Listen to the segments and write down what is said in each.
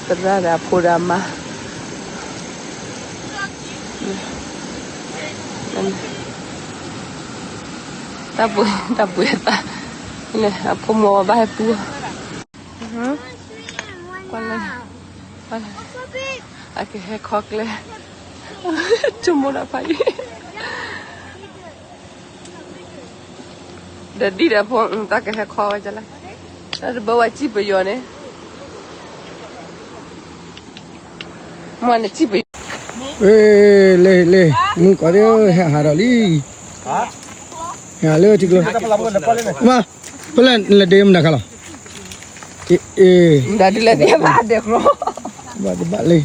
သရၣ်ဒီးအဖိဒီးအမါ, တၢ်ပှ့ၤ တၢ်ပှ့ၤအသး, အဖိမုၣ်အီၤဘၣ်ဟဲပူၤ, ကွၢ်လၢ အကဟဲခီကျဲ, ဆိကမိၣ်ဒၣ်ဖးယံၤ ဒီးဒ်ဒီးဖိ တၢ်ကဟဲခီဝဲဒ်လဲၣ်, တၢ်တဘၣ်ဝဲစံၣ်ပယီၤန့ၣ်, မ့ၢ်နစံၣ်ပယီၤ, လ့ လ့ မုၢ်ကီၢ်သ့ၣ် ဟဲဟးဒီးလံ, ဟဲလၢထံကျိ, မ့ၢ် ဖဲလဲၣ်နလဲၤဒ့မနုၤခါလီၤ, အ့ မတၤဒုးလဲၤဒ့ဘၣ်ဒဲးကျိ, ဘၣ်တဘၣ်လံ,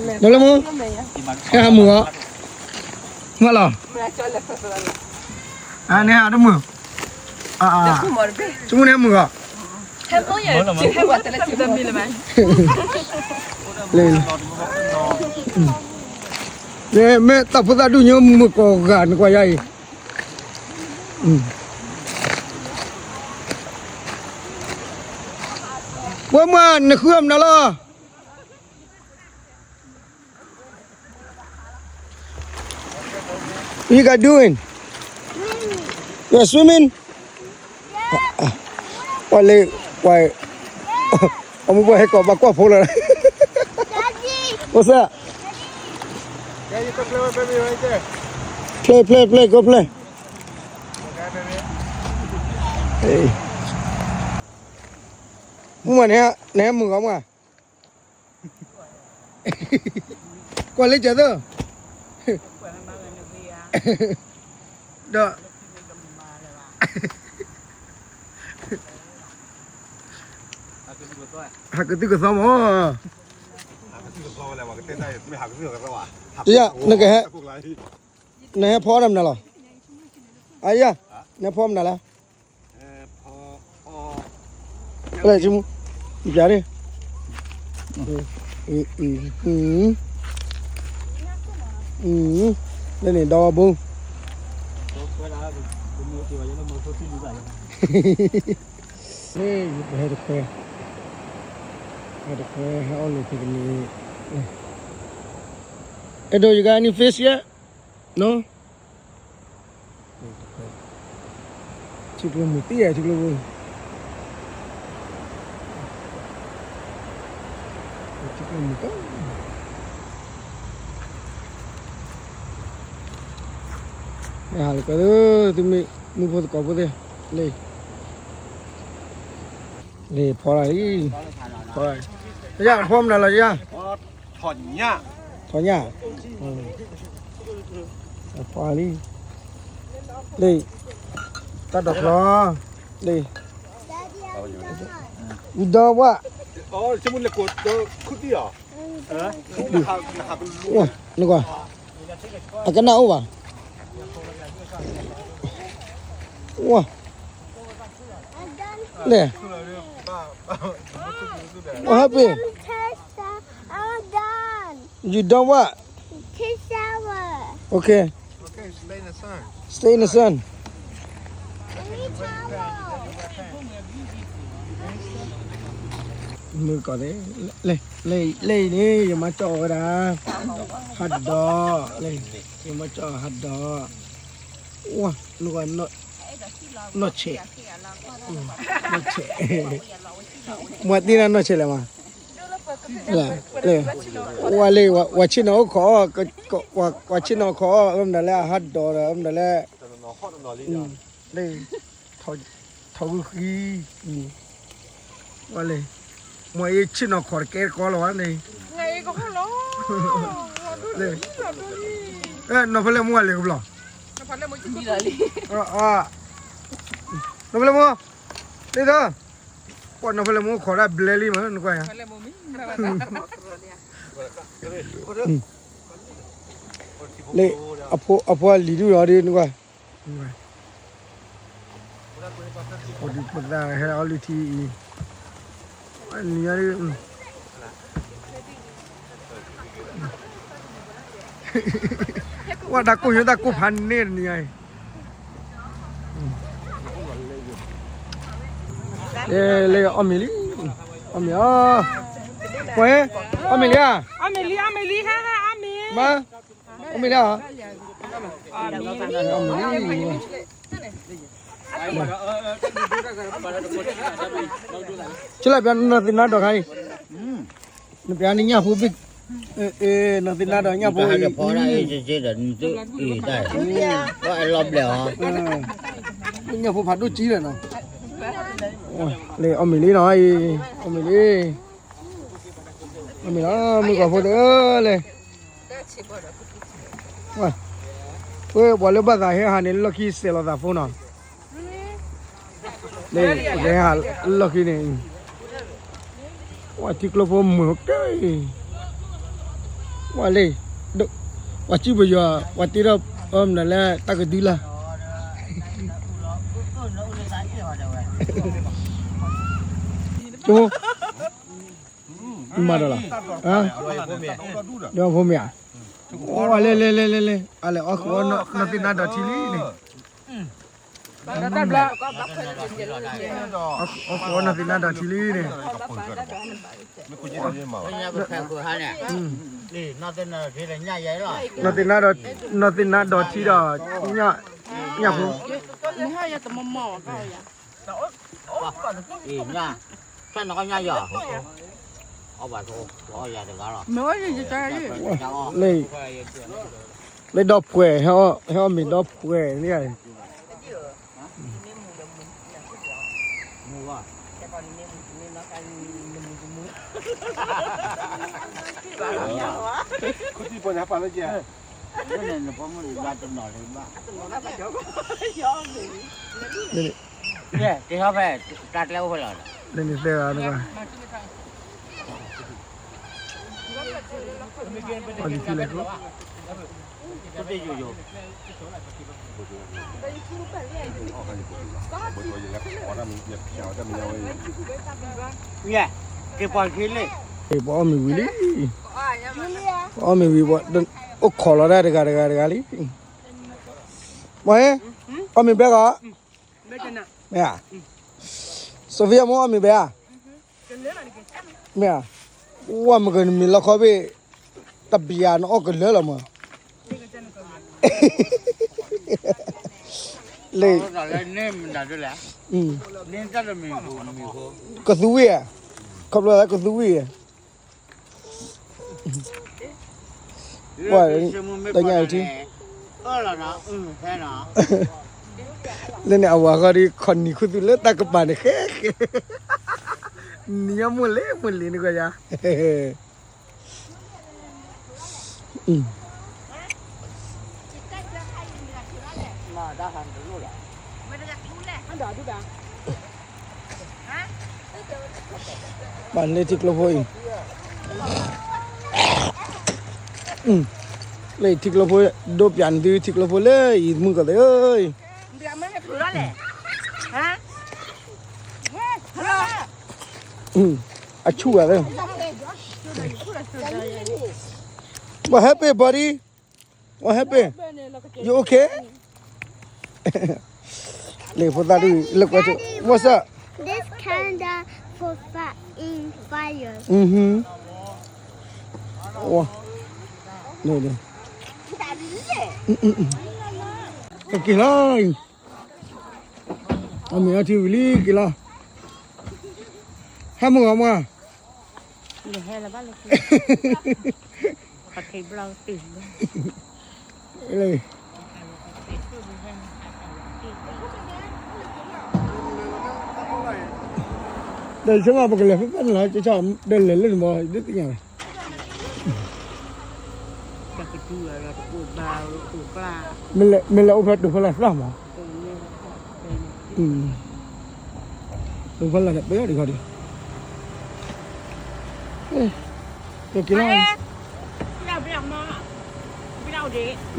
ဒီးလၢမ့ၢ် ဟဲဟးမုာ်အီၤ, မ့ၢ်လီၤ, အန့ၣ်ဟးတမုာ်, ဆိကမိၣ်န့ၣ်ဟဲမုာ်အီၤ, လၢ မ့ၢ်တၢ်ဖိသၣ်ဒူၣ်ညိမုာ်ကိးဂၤနကွၢ်ယါအံၤ, ပှၤမ့ၢ်နဃုအီၤမနုၤလီၤ. What you guys doing? You're swimming? ပှၤလၢ ပှၤ အမူပှၤဟဲကိးဘၣ်ကွၢ်ဖိလီၤ. What's up? Play, play, play, go play. မုၢ်မး နဟဲမုာ်ဂီၤမး ကွၢ်လၢကၢၤသၢ ဒီး ဟးကသုၣ်ကသီမး ယ နကဟဲ နဟဲဖီတၢ်မနုၤလီၤ အယ နဟဲဖီမနုၤလဲၣ် ဖျါန့ၣ် လၢန့ၣ် ဒီဘိ ဟဲတခွဲ ဟဲတခွဲ ဟဲအီၣ်လိာ်ဖဲကန့ၣ် အဲၣ်ဒိး you got any fish yet? No? ထံကျိမုၢ်တံၢ် ထံကျိပူၤ ထံကျိမုၢ်တံၢ် ဟဲလၢကၢၤ သုမ့ၢ်မုၢ်ဖိသကိးဖိသ့ၣ် လံ လံ ဖီလာ်လံ ဖီလာ် ယၤ ဖီမနုၤလီၤယၤ ထီၣ်ညၣ် ဖီလံ လံ တၢ်ဒိးဖျီ လံ you done what? နကွၢ် အကနၣ်အိၣ်ဘၣ် ဝါ လဲၣ် What happened? You done what? Okay. Stay in the sun. Move ကီးသ့ လဲ လဲ လဲ န့ၣ် ယမါကၠီဝဲဒၣ် hot dog လဲ ယမါကၠီ hot dog ဝါ နကွၢ် နီၢ်ဆဲး နီၢ်ဆဲး မ့ၢ်တ့ၢ်နၤနီၢ်ဆဲး လဲၣ်မး လဲ ဝါလၢ ဝၤဆ့ၣ်နီၤအိၣ်ခိး ဝၤဆ့ၣ်နီၤအိၣ်ခိး အမနုၤလဲၣ် hot dog ဒီး အမနုၤလဲၣ် လၢ ထီၣ်ဂုၢ်ဃံ ဝါလၢ မ့ၢ်အ့ၣ်ဆ့ၣ်နီၤခိးတကဲတကီလီၤဝဲန့ၣ် နီၢ်ဖဲလဲၣ်မ့ၢ်ဝဲလဲၤကဘျီ နီၢ်ဖဲလဲၣ်မ့ၢ် လၢဒီး ပှၤနီၢ်ဖဲလဲၣ်မ့ၢ်ခိးဒၣ်ဘျဲလံမး နကွၢ်ယၤ လၢ အဖိအလံၤဒုၣ်ဒီးဒုးနကွၢ် ဖိဒံဖိသၣ်ဟဲအီၣ်လုၢ်ထံအံၤ နံၤညါဒုး ဝဲဒၣ်ကိၢ်ညိတၢ်ကိၢ်ဖးန့ၢ်တနံၤညါအံၤ လၢအီၣ်မ့ၤလံ အီၣ်မ့ၤအီၤ ပှဲၤ, အီၣ်မ့ၤလံဧါ, အီၣ်မ့ၤလံ, အီၣ်မ့ၤလံ, ဟဲဟဲအီၣ်မ့ၤ, မါ, အီၣ်မ့ၤလံဧါ, အီၣ်မ့ၤလံ, ဆူလၢပျီနီၢ်သ့ၣ်နါဒီးခါအံၤ, နပျီနညၣ်ဖိဘ့ၣ်, နီၢ်သ့ၣ်နါဒီးညၣ်ဖိအံၤ, ညၣ်ဖိဖးဒိၣ်ကံလီၤနီၤ, လၢအီၣ်မ့ၤလံနီၤအံၤ, အီၣ်မ့ၤလံ, အီၣ်မ့ၤလီၤ မုၢ်ကီၢ်ဖိတအၢလဲၣ်, ပှၤလၢဘၣ်သးဟဲဟးန့ၣ် လီၢ်ခံစဲးလီၤသးဖိနီၤ, လၢပကဟဲဟးလီၢ်ခံန့ၣ်, ပှၤထံကျိဖိမုာ်ကဲအံၤ, ပှၤလၢ, ပှၤစုပယီၤ ပှၤတ့ထီၣ်အီၣ်မနုၤလၢတၢ်ကဒုလၢ်, မၤဒီးလီၤ, ဒီးဖိမ့ၢ်ဧါ, လဲၤလဲၤလဲၤလဲၤလဲၤ အလဲၤအီၣ်ဃုာ်အီၣ်နီၢ်သ့ၣ်နါဒီးထံလံန့ၣ် အီၣ်ဃုာ်အီၣ်နီၢ်သ့ၣ်နါဒီးထံလံန့ၣ်, နီၢ်သ့ၣ်နါဒီးထံဒီး, ညၣ်ဖိ, လၢဒီပှဲၤ, ဟဲအီၣ်မ့ၤဒီပှဲၤန့ၣ်ဧါ, လၢန့ၣ်သဲဂၤတဂၤ, အီၣ်လံခံလဲၣ်ကိး ပှၤအီၣ်မ့ၤဝံၤလံ, ပှၤအီၣ်မ့ၤဝံၤ, အိၣ်ခိးလီၤဒၣ်တဂၤတဂၤတဂၤလံ, မ့ၢ်, အီၣ်မ့ၤဘဲဂီၤ, မ့ၢ်ဧါ, စီၤဖံအမိၢ်အီၣ်မ့ၤဘဲဧါ, မ့ၢ်ဧါ, ဝဲမ့ၢ်ကနမံၤလီခီဘ့ၣ်, တပျးနအီၣ်ကလၢလီၤမး, လၢ, ကသူဝံၣ်ဧါ, ခီဖျိလၢကသူဝံၣ်ဧါ, ဝဲတညါအံၤထံ, လၢန့ၣ်အဝၤဃီဒီး ခီနံၤခူသူၣ်လၢတၢ်ကပၤန့ၣ်ဃဲဃဲ, နံၤညါမိၢ်လဲၤမိၢ်လဲၤန့ၣ်ကွၢ်ယါ ပှၤလၢထံကျိဖိအံၤ, လၢထံကျိဖိ, ဒိးပျးနသုထံကျိဖိလၢအံၤမုၢ်ကီၢ်သ့ၣ်ဧၢ, အဆူၣ်ဂၤသ့ၣ်, What happened, buddy? What happened? You okay? လၢဖိသၣ်ဒုး လၢကွဲး, What's up? This kind of for fire. Mm-hmm. ဝါ, န့ၣ်, ကက့ၤလီၤအံၤ, အမ့ၢ်အထံဝံၤလံက့ၤလီၤ, ဟဲမုၢ်ဂီၤမး, ဒီးဆိကမိၣ်ပကလဲၤဖဲဖဲန့ၣ်လီၤ, ကဆီဒီးလဲၤလၢန့ၣ်မး ဒ်သ့ၣ်ညါလီၤ, မ့ၢ်လဲၤအိၣ်ဖဲတိၤဖဲလဲၣ်သၣ်မး, တိၤဖဲလဲၣ်ပယီၤဒံးခီဒံး, ကက့ၤလီၤ,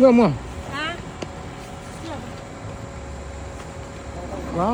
မ့ၢ်မး, ဝါ